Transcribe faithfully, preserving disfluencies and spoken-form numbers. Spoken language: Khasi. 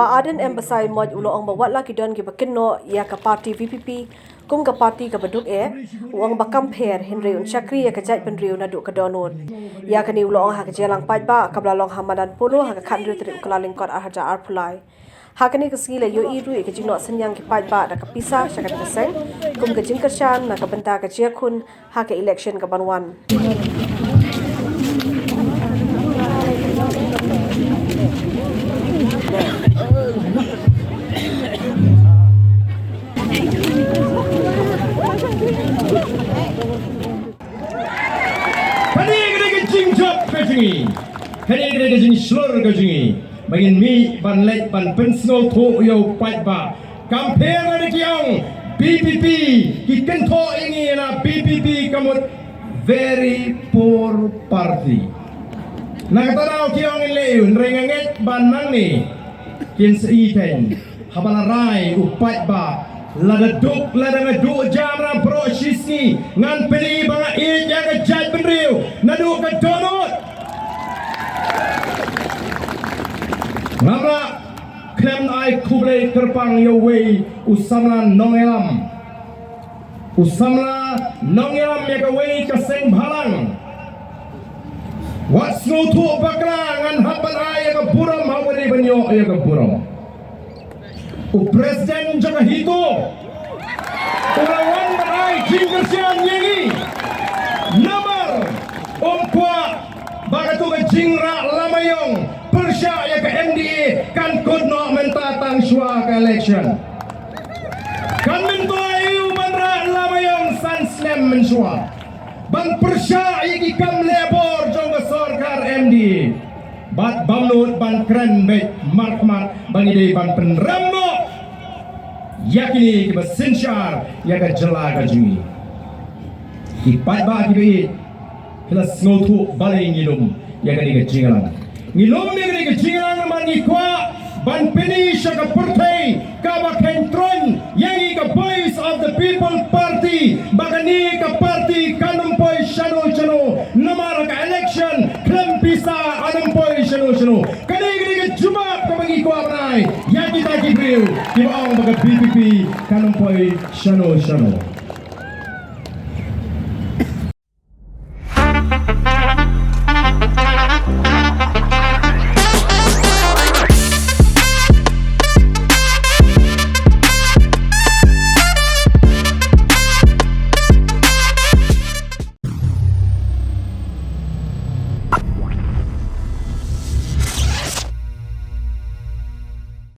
Bah Ardent M Basaiawmoit u la ong ba wat la ki don kiba kynnoh ïa ka party VPP kum ka party kaba duk eh, u ong ba kam pher, hynrei un shakri ïa ka jaitbynriew naduh ka dohnud. Ïa kane u la ong ha ka jingïalang paidbah kaba la long ha madan Polo ha ka khathynriew tarik u Kyllalyngkot arhajar arphew lai. Ha kane ka sngi la ïohi ruh ïa ka jingnoh synñiang ki paidbah da ka pisa sha kane ka seng kum ka jingkyrshan na ka bynta ka jingïakhun ha ka election kaban wan. Kane ka dei ka jingjop ka jong ngi. Kane ka dei ka jingshlur ka jong ngi. Ba ngin mih ban leit ban pynsngewthuh ïa u paidbah. Kam pher lada ki ong VPP, ki kynthoh ïa ngi na VPP ka mut very poor party. Na kata daw ki ong in leh ïa u, hynrei nga ngeit ba nangne kin sa ïohi kein. Haba la rai u paidbah, lada duk lada nga duh jam na baroh shi sngi, ngan pyni ba nga ïeit ïa ka jaitbynriew naduh ka dohnud. Ngam lah khlem ai khublei kyrpang ïa uwei u samla nongïalam. U samla nongïalam ïa kawei ka seng bhalang. Wat sngewthuh bakla, ngan hap ban ai ïa ka burom ha uba dei ban ïoh ïa ka burom. U president jong ka HITO u la wan ban ai jingkyrshan ïa ngi. Namar um kwah ba katu ka jingrah lama ïong pyrshah ïa ka MDA kan kut noh mynta tang shuwa ka election. Kan myntoi u ban rah lama ïong san snem mynshuwa ban pyrshah ïa ki kam leh bor jong ka sorkar MDA. Bad bym nud ban kren beit markhmat ba ngi dei ban pynrem noh ïa kine kiba synshar ïa ka jylla ka jong ngi. Ki paidbah kiba ïeit, phi la sngewthuh balei ngi lum ïa kane ka jingïalang. Ngi lum ïa kane ka jingïalang namar ngi kwah ban pyni sha ka pyrthei kaba kheiñ troiñ ïa ngi ka Voice of the People Party, ba kane ka party kan ym poi shano shano namar ka election khlem pisa kan ym poi shano shano. Kane ka dei ka jubab kaba ngi kwah ban ai ïa kita ki briew kiba ong ba ka VPP kan ym poi shano shano.